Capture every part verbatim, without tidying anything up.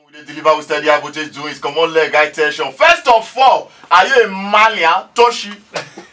We dey deliver with steady high voltage doings. Come on, leg high tension. First of all, are you a Malian? Toshi.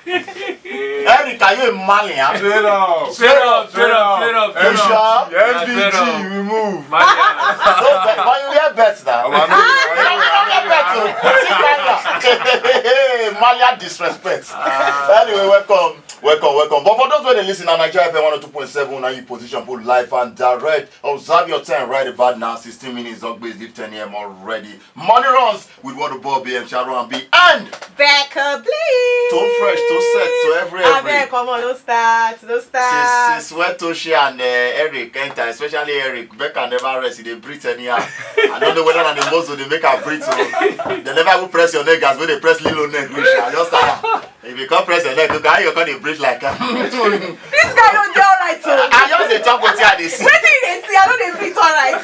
Eric, are you a Malian? Straight up. Straight up, straight up, straight up, You straight up. Sure? M V G, straight up. We move. Malian. No, but but you wear bets now. Our name, our name, our name. See Malian. Malian disrespect. Anyway, welcome, welcome, welcome. But for those wey dey listen na Naija F M one oh two point seven, na you position put live and direct. Observe your time right about now. Sixteen minutes don gbe leave ten a.m. already. Money runs with what the ball B M Sharon B and Becca Blee. Too fresh, too set, so every every. Abeg, come on, no start, no start. Since since when Toshi and uh, Eric enter, especially Eric, Becca never rest. He dey breathe anyhow. I don't know whether na the muscle dey make am breathe. So they never even press your neck as when they press Lilo neck. Which I just tire. If you can't press your neck, look how you can't breathe like. This guy no dey alright o. I just dey talk wetin I dey see. Wetin you dey see? I no dey breathe alright.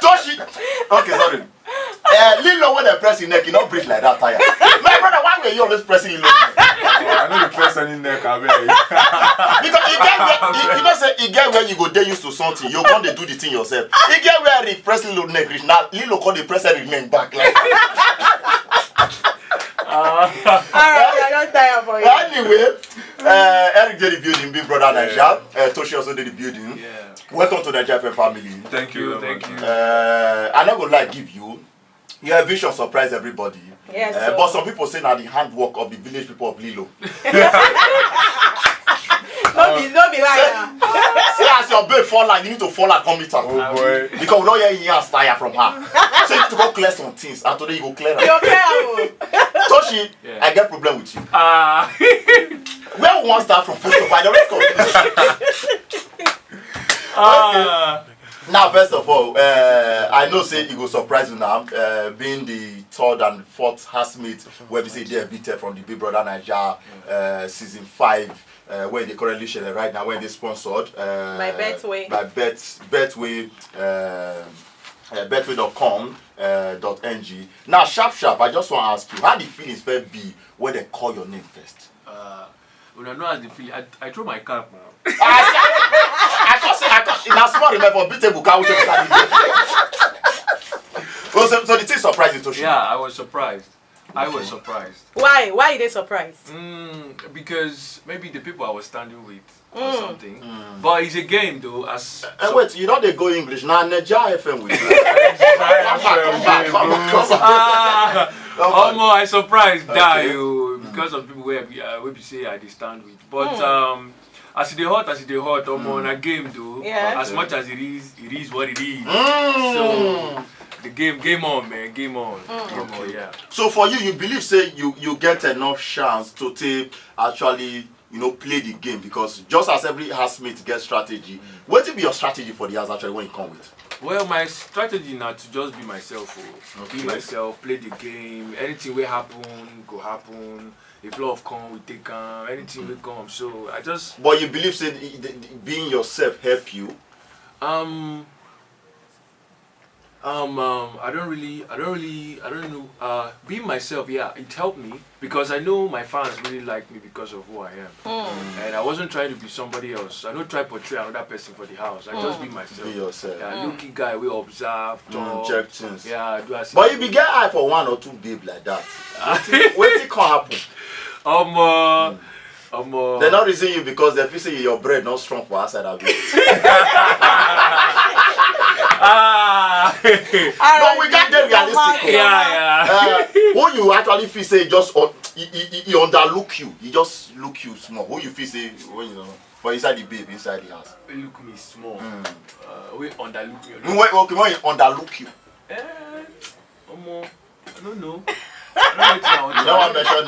Toshi. Okay, sorry. Uh, Lilo when they press his neck, he not breathe like that tire. My brother, why were you always pressing Lilo? Oh, I no dey press any neck, abeg. Because you get where you, you know say you get where you go dey used to something, you come dey do the thing yourself. You get where Eric press Lilo neck reach now, Lilo come dey press Eric neck back like. Alright, I don tire for you. Anyway, uh, Eric dey the building, big brother Naija. Uh, Toshi also dey the building. Yeah. Welcome to Naija F M family. Thank you. Thank you, thank you. Uh, I no go lie give you. Your vision surprise everybody. Yes, Uh, sir. But some people say na the handwork of the village people of Lilo. No be no be lie na. See as your babe fall like you need to fall like come meet am. Oh boy. Because we don hear yarns tire from her. So you need to go clear some things and today you go clear am. You clear am o. Toshi, Yeah. I get problem with you. Ah. Where we wan start from first of all? I don't know. Ah. Now, first of all, uh, I know say e go surprise you now, uh, being the third and fourth housemate where we say they evicted from the Big Brother Naija uh, season five, uh, where they currently share right now, where they sponsored uh, By Betway. by Bet Betway, uh, uh, betway dot com uh, dot ng. Now, sharp sharp, I just want to ask you, how the feelings first be when they call your name first? Uh, una know as the feeling. I, I throw my cap now. I can't say I can't. In a small remember, beatable couch. Oh, so, so the thing surprised you, Toshi. Yeah, I was surprised. I was surprised. Why? Why you dey surprised? Mm, because maybe the people I was standing with or something. But it's a game though. As Eh, wait, you know they go English now. Naija F M with you. Ah, Omo, I surprised die o because of people where we uh, we be say I dey stand with. But um, as e dey hot, as e dey hot, omo na game though. Yeah. As much as it is, it is what it is. Mm. So the game, game on, man, game on, game on, yeah. So for you, you believe say you you get enough chance to take actually you know play the game because just as every housemate get strategy, what will be your strategy for the house actually when you come with? Well, my strategy now to just be myself, oh. Be Okay. myself, play the game. Anything will happen, go happen. If love come, we take am. Anything will come. So I just But you believe say the, the, the, being yourself help you. um um um I don't really I don't really I don't know uh being myself, yeah, it helped me because I know my fans really like me because of who I am. And I wasn't trying to be somebody else. I don't try portray another person for the house. I just be myself. Be yourself. Yeah, lucky guy we observe, Mm, talk. check things. Yeah, do as But you be get eye for one or two babe like that. Wetin can happen? Omo, omo. They not reason you because they feel say your bread not strong for outside of it. Ah. But we got them realistic. Yeah, yeah. Uh, who you actually feel say just uh, he, he, he, he underlook you, he just look you small. Who you feel say when you know for inside the babe inside the house. Look me small. Uh, we underlook me. No, wait, okay, when he underlook you. Eh, omo, I don't know. I don't know wetin I want You don't want to mention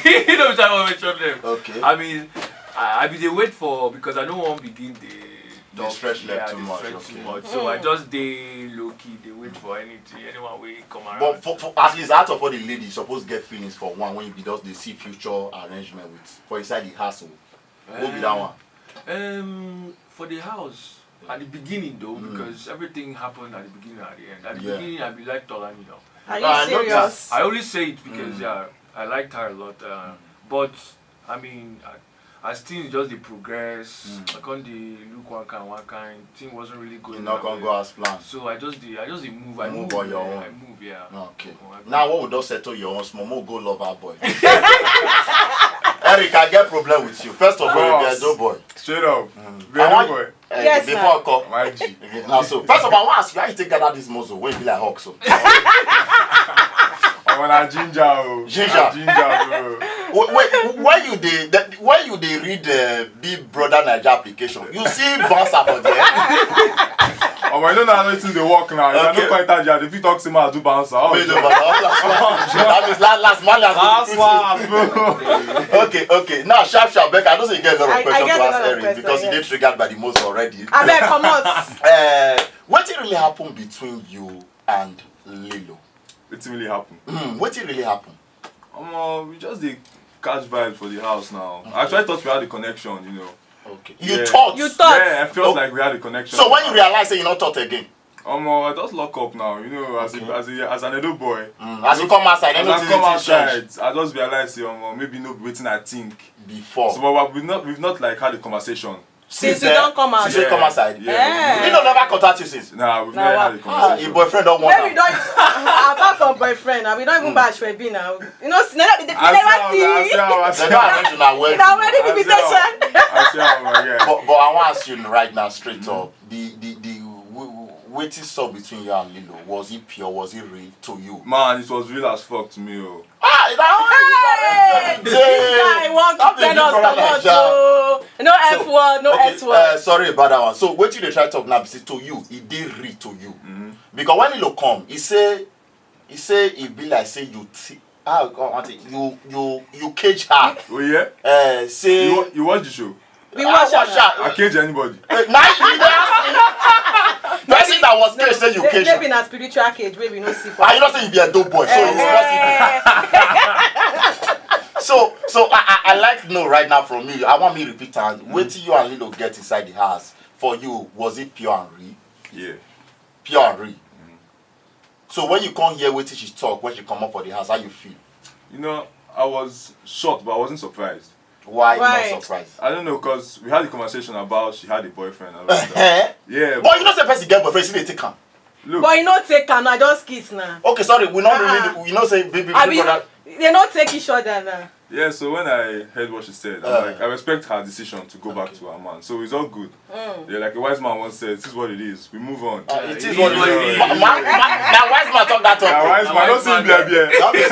name. You know what I want to mention them. Okay. I mean, I, I be dey wait for because I don't want begin the Dey stretch leg yeah, too dey much, stretch okay. too much. So I just dey low key, dey wait for anything, anyone wey come around. But for, for at least out of all the ladies, you suppose get feelings for one when you be just dey see future arrangement with for inside the house. Oh. Who be that one? Um, for the house at the beginning though, because everything happened at the beginning and at the end. At the Yeah. beginning, I be like Tolani now. Are you No, I know serious? I only say it because yeah, I liked her a lot. Uh, but I mean, I, As things just dey progress, I come dey look one kind, one kind. Thing wasn't really going my way. You no come go as planned. So I just dey, I just dey move. I move on your own. I move, yeah. Okay. Now, what we don settle your own small, mo go love our boy. Eric, I get problem with you. First of all, you be Edo boy. Straight up. Be Edo boy. Eh, yes, before I come. My G. Now, so, first of all, I want to ask you, how you take gather this muscle? Wey be like hawk, so. Omo, na ginger o. Ginger. Na ginger o. Wait, wait, where you dey, that, where you dey read, uh, Big Brother Naija application? You see bouncer for there? Omo, you know how things dey work now. If I no quite touch you, if you talk, say, "Ma, do bouncer." Oh, do bouncer. That means last, last man has been recruiting. Last one, bro. Okay, okay. Now, sharp, sharp, Becca, I know say you get a lot of questions to ask Eric because he dey triggered by the most already. Abeg, comot. Eh, wetin really happen between you and Lilo? Wetin really happen? Mm, wetin really happen? Omo, we just dey catch vibe for the house now. I actually thought we had a connection, you know. Okay. You thought? You thought? Yeah, I felt like we had a connection. So when you realize say you no thought again? Omo, I just lock up now, you know, as a, as a, as an Edo boy. Mm, as you come outside, as I come outside, I just realize say, omo, maybe no be wetin I think before. So, but we've not, we've not, like, had a conversation. Since you don come out. Since you come outside? Yeah. You no never contact you since? Nah, we've never had a conversation. Ah, your boyfriend don warn am. Apart from boyfriend, na we don even bash for being now. You know, never, they never see. They don't arrange una wedding. Na wedding invitation. I see how, I see how, yeah. But, but I want to ask you right now, straight up. The, the, the, w-, w-, wetin sup between you and Lilo? Was it pure? Was it real to you? Man, it was real as fuck to me, oh. Ah, you know, hey, this guy want to tell us comot, so no F word, no S word. Uh, sorry about that one. So wetin you dey try talk now be say to you, e dey real to you. Because when Lilo come, he say, he say e be like say you, ah, God, auntie, you, you, you cage her. Oh yeah. Uh, say you, you watch the show? We watch am. I cage anybody. Eh, na you dey ask me. Person that was caged say you cage am. Maybe na spiritual cage wey we no see for. Ah, you know say you be a dope boy, so it's possible. So, so I, I, I like to know right now from you. I want me repeat am. Wetin you and Lilo get inside the house, for you, was it pure and real? Yeah. Pure and real. So when you come hear wetin she talk when she comot for the house, how you feel? You know, I was shocked, but I wasn't surprised. Why not surprised? I don't know, 'cause we had a conversation about she had a boyfriend and all that stuff. Yeah, but you know say person get boyfriend, she dey take am. Look. But you no take am, na just kiss na. Okay, sorry, we no really, you know say big, big brother. They no take each other na. Yeah, so when I heard what she said, I'm like, I respect her decision to go back to her man. So it's all good. Yeah, like a wise man once said, "This is what it is. We move on." Uh, it is what it is. Ma-, ma-, ma-, na wise man talk that talk. Na wise man, don't see beer, beer. That is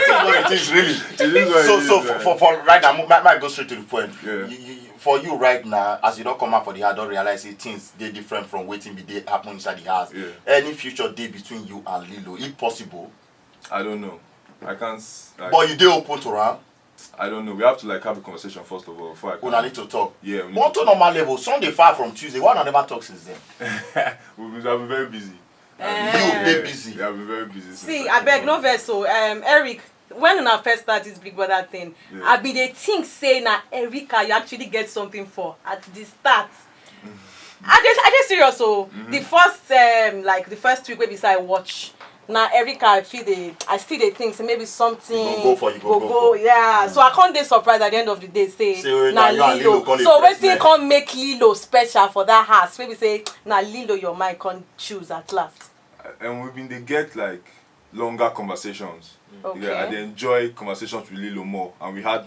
what it is, really. It is what it is, so, so for, for, for right now, ma-, ma-, go straight to the point. Yeah. You, you, you, for you right now, as you don come out for the house, don realize say things dey different from wetin be dey happen inside the house. Yeah. Any future dey between you and Lilo, if possible? I don't know. I can't, like. But you dey open to am? I don't know. We have to, like, have a conversation first of all before I can. Una need to talk. Yeah, we need to talk. On to normal level. Sunday far from Tuesday. Why una never talk since then? We, we have been very busy. You dey busy. Yeah, we have been very busy since. See, I beg, no vex o. Um, Eric, when una first start this Big Brother thing, I be dey think say na Erica you actually get something for at the start. I dey, I dey serious o. The first, um, like, the first week wey be say I watch, na Erica I feel dey, I still dey think say maybe something go go for, you go go, yeah. So I come dey surprised at the end of the day say na Lilo. So wetin come make Lilo special for that house? Maybe say na Lilo your mind come choose at last. And we been dey get, like, longer conversations. Okay. Yeah, I dey enjoy conversations with Lilo more, and we had,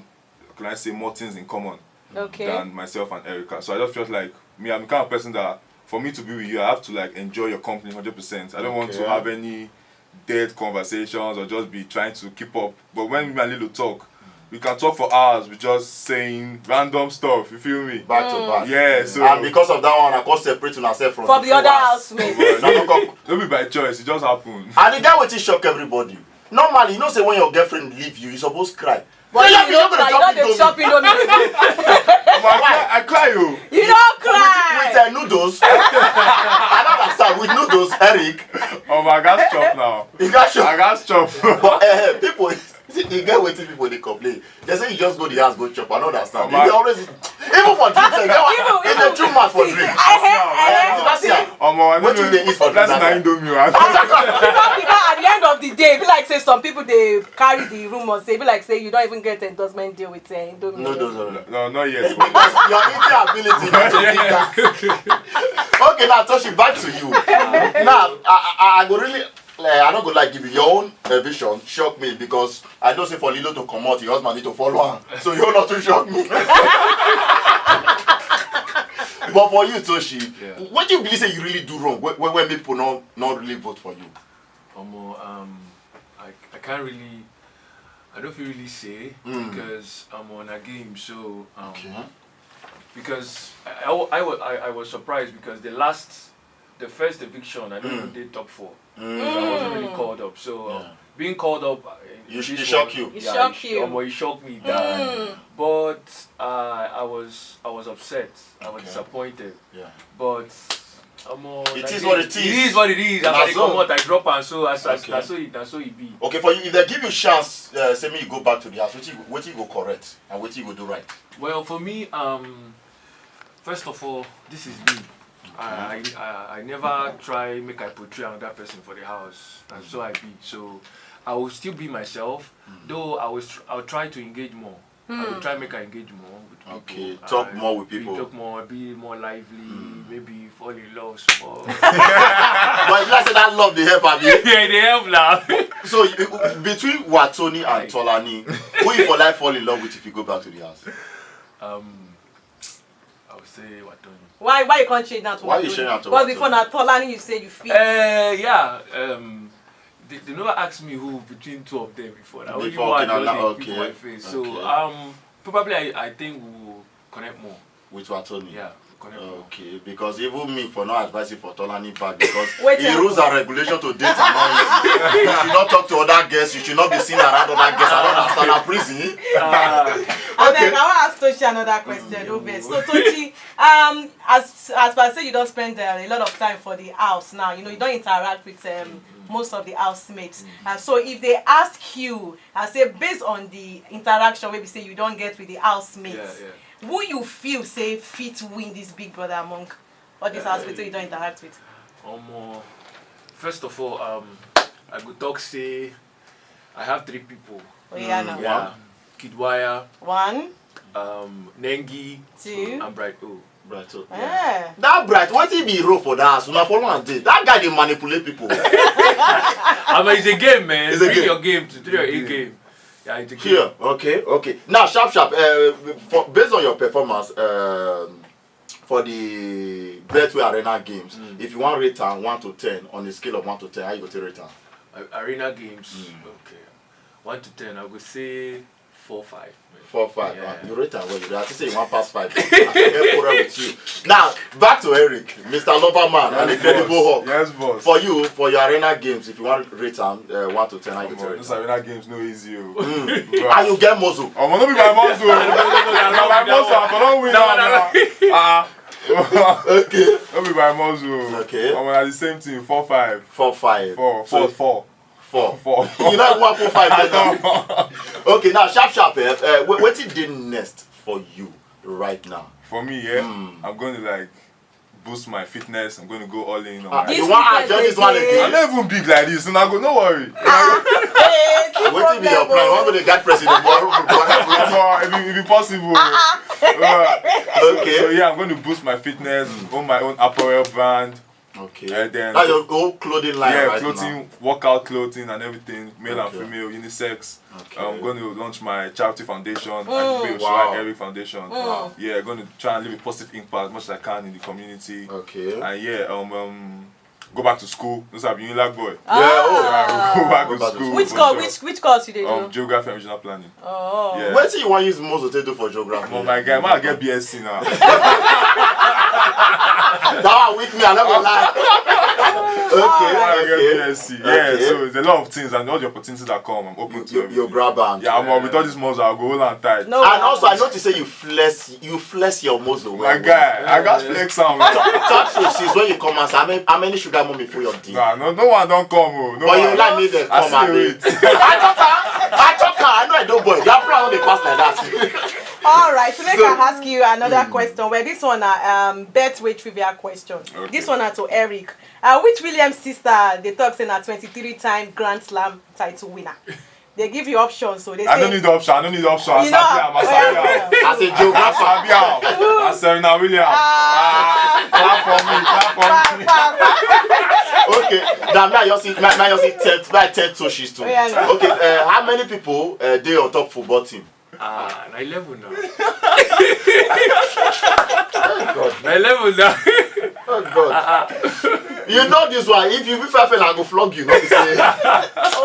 can I say, more things in common than myself and Erica. So I just felt like me, I'm the kind of person that for me to be with you, I have to, like, enjoy your company hundred percent. I don't want to have any dead conversations or just be trying to keep up. But when me and Lilo talk, we can talk for hours with just saying random stuff. You feel me? Back to back. Yeah. So and because of that one, I come separate myself from the other housemates. No, no, no be by choice. It just happened. And the guy wetin shock everybody. Normally, you know say when your girlfriend leave you, you suppose cry. But you no dey chop Indomie. I cry o. You no cry. With, with, uh, noodles. I don't understand. With noodles, Eric. Oh my, I gats chop now. You gats chop. I gats chop. But, uh, people, E get wetin people dey complain. They say you just go the house go chop. I no understand. Omo. You dey always, even for drink sef, you get one, e dey chook mouth for drink. I hear, I hear. That's ya. Omo, I no know. Wetin you dey eat for drink? That's na Indomie o. Because at the end of the day, e be like say some people dey carry the rumor say, e be like say you don even get endorsement deal with, eh, Indomie. No, no, no, no. No, not yet. Because your eating ability no dey give that. Okay, now, Toshi, back to you. Now, I, I, I go really, eh, I no go lie give you. Your own, eh, vision shock me because I know say for Lilo to comot, your husband need to follow am. So you no too shock me. But for you, Toshi, yeah, what do you believe say you really do wrong when, when, when people no, no really vote for you? Omo, um, I, I can't really, I don't feel really say, mm, because I'm on a game, so, um, okay, because I, I, wa- I, wa- I, I was surprised because the last, the first eviction, I don't even, mm, did top four. Mm. So I wasn't really, mm, called up. So, uh, yeah, being called up, uh, in, you sh- this it shock one, you? It, yeah, shock it sh- you. Omo, it shocked me that. Mm. But, uh, I was, I was upset. I was, okay, disappointed. Yeah. But, omo, it is what it is. It is what it is. As I, na so, comot, I drop am. So as, as, okay, na so it, na so it be. Okay, for you, if they give you chance, uh, say me you go back to the house, wetin you, wetin you go correct and wetin you go do right? Well, for me, um, first of all, this is me. I, I, I never try make I portray another person for the house, and so I be. So I will still be myself, though I was tr- I will try to engage more. I will try make I engage more with people. Okay, talk more with people. Talk more, be more lively, maybe fall in love small. But if I say that love dey help, abi? Yeah, e dey help now. So, you- between Watoni and Tolani, who you for like fall in love with if you go back to the house? Um, I would say Watoni. Why, why you can't change that to Watoni? Why you change that to Watoni? Because before na Tolani you say you fit. Eh, yeah. Um, they, they never asked me who between two of them before. Before, okay, now, okay, okay. So, um, probably I, I think we will connect more with Watoni. Yeah, connect more. Okay, because even me for no advice you for Tolani back because the rules and regulation to date are not easy. You should not talk to other girls. You should not be seen around other girls. I don't understand. Na prison. Ah. Okay. Abeg, I wan ask Toshi another question. No vex. So Toshi, um, as as per say you don spend, uh, a lot of time for the house now. You know, you don interact with, um, most of the housemates. And so if they ask you and say, based on the interaction wey be say you don get with the housemates, yeah, yeah, who you feel say fit win this Big Brother among all these housemates wey you don interact with? Omo, first of all, um, I go talk say I have three people. Oh, yeah, now. Yeah. Kid Wire, one, um, Nengi, two, and Bright O. Bright O. Eh. That Bright, wetin be role for that house? Una follow am dey. That guy dey manipulate people. Omo, it's a game, man. It's a game. Play your game to play your A game. Yeah, it's a game. Here, okay, okay. Now, sharp, sharp. Uh, for, based on your performance, um, for the Betway Arena games, if you wan rate am one to ten on a scale of one to ten, how you go take rate am? A- Arena games. Okay. One to ten, I go say four five. Four five. Yeah. Ah, you rate am well. I think say you wan pass five. I get quarrel with you. Now, back to Eric, Mister Loverman, and Incredible Hawk. Yes, boss. For you, for your Arena games, if you wan rate am, uh, one to ten, how you go take rate am? Those Arena games no easy o. Mm. And you get muscle. Omo, no be by muscle. No, no, no, no, no, no, no. Na by muscle, I for don win now. Ah. Okay. No be by muscle. Okay. Omo, na the same thing. Four five. Four five. Four. So four, four. Four. Four. You know what? Four five. Okay, now sharp, sharp. Eh? Uh, wetin dey next for you right now? For me, yeah, I'm going to, like, boost my fitness. I'm going to go all in on my. You wan adjust this one again? I'm not even big like this, so I go, no worry. Wetin be your plan? Wan go dey guard president? If it, if it possible. Okay. So, so yeah, I'm going to boost my fitness, own my own apparel brand. Okay. And then that's your own clothing line, yeah, right, clothing, now? Workout clothing and everything, male and female, unisex. Okay. I'm going to launch my charity foundation, Ajiboye Oshirageri Foundation. Wow. Yeah, going to try and leave a positive impact as much as I can in the community. Okay. And yeah, um, um, go back to school. Those have been black boy. Yeah, oh. So I go back to school. Which course? Which which course you dey do? Um, geography and regional planning. Oh. Yeah. Wetin you wan use muscle take do for geography? Oh my guy, man, I get B S C now. That one weak me, I no go lie. Okay, Why I get okay. B S C? Yeah, Okay. So there's a lot of things and all the opportunities that come, I'm open to You, everything. you grab am. Yeah, I'm with all these muscles, I'll go all and tight. No. And also, I noticed say you flex, you flex your muscle. My Well, guy, I got flex am. Talk to sis when you come and say, how many, how many sugar mommy for your D? Nah, no, no one don't come. Oh. No But you one. like me, they I come see and wait. I talk her, I talk her, I know I don't boy. That plan they pass like that. All right, so make So- I ask you another question. Well, this one na um bet way trivia question. Okay. This one na to Eric. Uh, which Williams sister they talk say na twenty-three time Grand Slam title winner? They give you options, so they say I don't need option. I don't need option. I You know, sabi am. I sabi am. As a geographer, I sabi am. I Serena Williams. Ah. Ah, clap for me. Clap for me. Okay, now now you see, now, now you see ten, now ten Toshis too. Yeah, no. Okay, uh, how many people uh, dey on top football team? Ah, na eleven now. God, Na eleven now. oh God. You know this one. If you be fair, I go flog you. Not to say.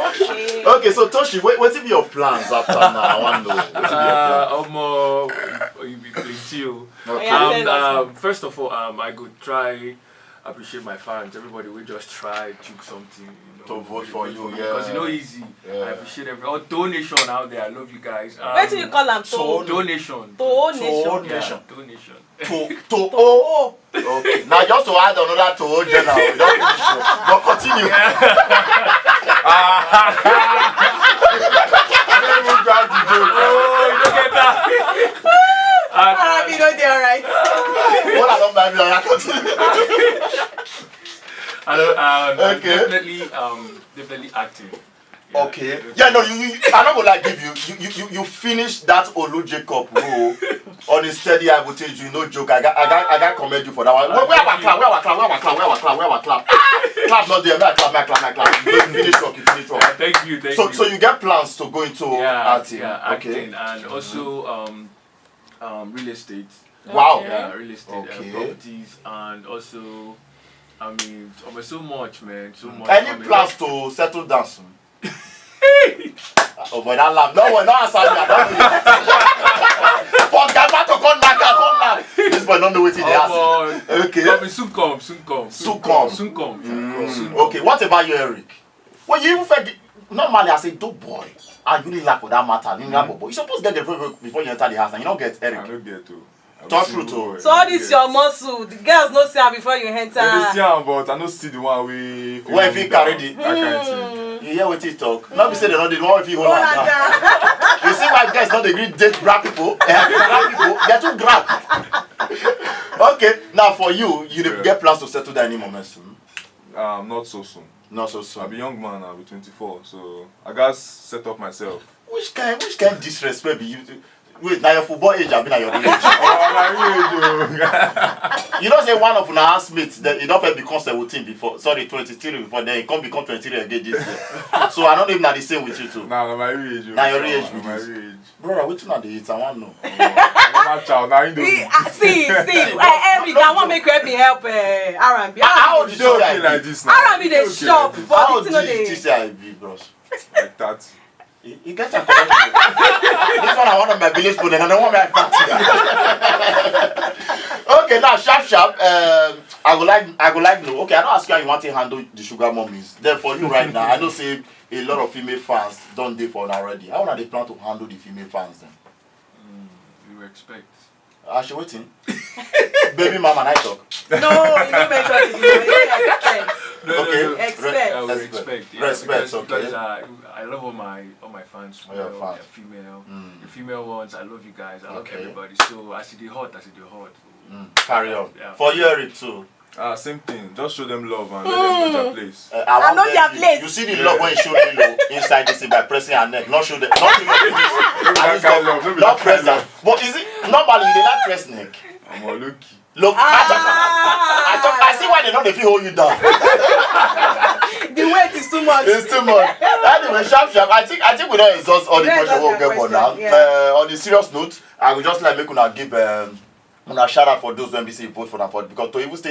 Okay. Okay, so Toshi, what what be your plans after now? I want to know. Wetin be your Uh, plan? omo, you be plenty o. Okay. Yeah. Um, Tell us. um, first of all, um, I go try appreciate my fans, everybody will just try chook something, you know, To vote for you, yeah. because you know easy. Yeah. I appreciate every all donation out there. I love you guys. Um, Wetin you call am to? Donation. To nation. Donation. Yeah, donation. To to oh. Okay. Now just to add another to oh general. We don't finish. But continue. I don't even grab the joke. Oh, you don't get that. And, Arabi no dey alright. What I don't mind, I continue. and, uh, and Okay. definitely, um, definitely acting. Yeah. Okay. Yeah, no, you, you, you- I not gonna like give you. You, you, you, you finish that Olu Jacob role on a steady. I will tell you, no joke. I got, I got, I got commend you for that one. Where, where our clap? Where our clap? Where our clap? Where our clap? Where our clap? Clap not there. Where I clap? Where I clap? Where I clap? You finish work. You finish work. Thank you. Thank So, you. So you get plans to go into yeah, acting? Yeah, acting Okay. And also um, um, real estate. Wow. Yeah, real estate, Okay. uh, properties, and also, I mean, oh, so much, man, so much. Any coming plans up. To settle down soon? Oh boy, that laugh. No one, no answer me. I don't know. For Gaba to come back, come back. This boy don't know what he Oh, ask. boy. Okay. Come, soon come, soon come, Soon come. soon come, Mm, soon. Okay, what about you, Eric? Well, you even felt normally I say, do boy, and you really laugh for that matter. You laugh, boy. You supposed to get the before, before you enter the house, and you don't get I Eric. don't get to. Talk truth o. So all this your muscle, the girls no see am before you enter. I dey see am, but I no see the one wey fit Wey hold fit me down. Carry the- That kind of thing. You hear what he talk? Not be say they don't. The one if you hold Hold am am down. down. You see why guys not agree date black people? Eh, black people, they're too grab. Okay, now for you, you dey get plans to settle down any moment soon. Um, not so soon. Not so I soon. Be young man. I be twenty-four, so I gats set up myself. Which kind, which kind disrespect be you? Wait, now your football age, I be now your age. Oh, na you age o. You know say one of una housemates that you don't first become seventeen before, sorry, twenty-three before, then you come become twenty-three again this year. So I don't even know the same with you too. Nah, na my age o. Na your age Na be my this. age. Brother, wetin una dey eat? I wan know. Normal chow, na him do We, it. Ah, see, see, eh, Eric, I wan make you help me help. Eh, Arambi. How old is You dey okay you? Like this now. Arambi dey You dey okay shop, like this. but How old wetin no do you dey. think say I be, bros? Like that. You, you get a correct. This one I want on my village phone, and I don't want my fact. Okay, now sharp sharp. Um, I go like, I go like know. Okay, I don't ask you how you want to handle the sugar mummies. Then for you right now, I know say a lot of female fans don't dey for una already. How una dey plan to handle the female fans then? Mm, you expect. I should waiting. Baby mama, I talk. No, you no mention it. You expect. No, no, Okay. no. Expect. Uh, we Respect. Expect. Yeah, Respect, because, okay. Because uh, I love all my all my fans. All your Well, fans. They're female. Mm. The female ones, I love you guys. I love Okay. Everybody. So as it dey hot, as it dey hot. Mm. Carry on. Yeah. For you, Eric too. Ah, same thing. Just show them love and let them know their place. Uh, I want know beg their you. place. You see the love when you show me love inside this thing by pressing her neck. Not show them. Not show them. That kind of love, no be Not that press kind them. But is it normally you dey like press neck? I'm a lucky. Look, I talk, I talk, I see why they don't dey fit hold you down. The weight is too much. It's too much. Anyway, sharp sharp. I think I think we don't exhaust all the Yeah, questions that's we my get for question, now. Yeah. Uh, on the serious note, I would just like make una give um, una shout out for those when we say vote for them for because to even stay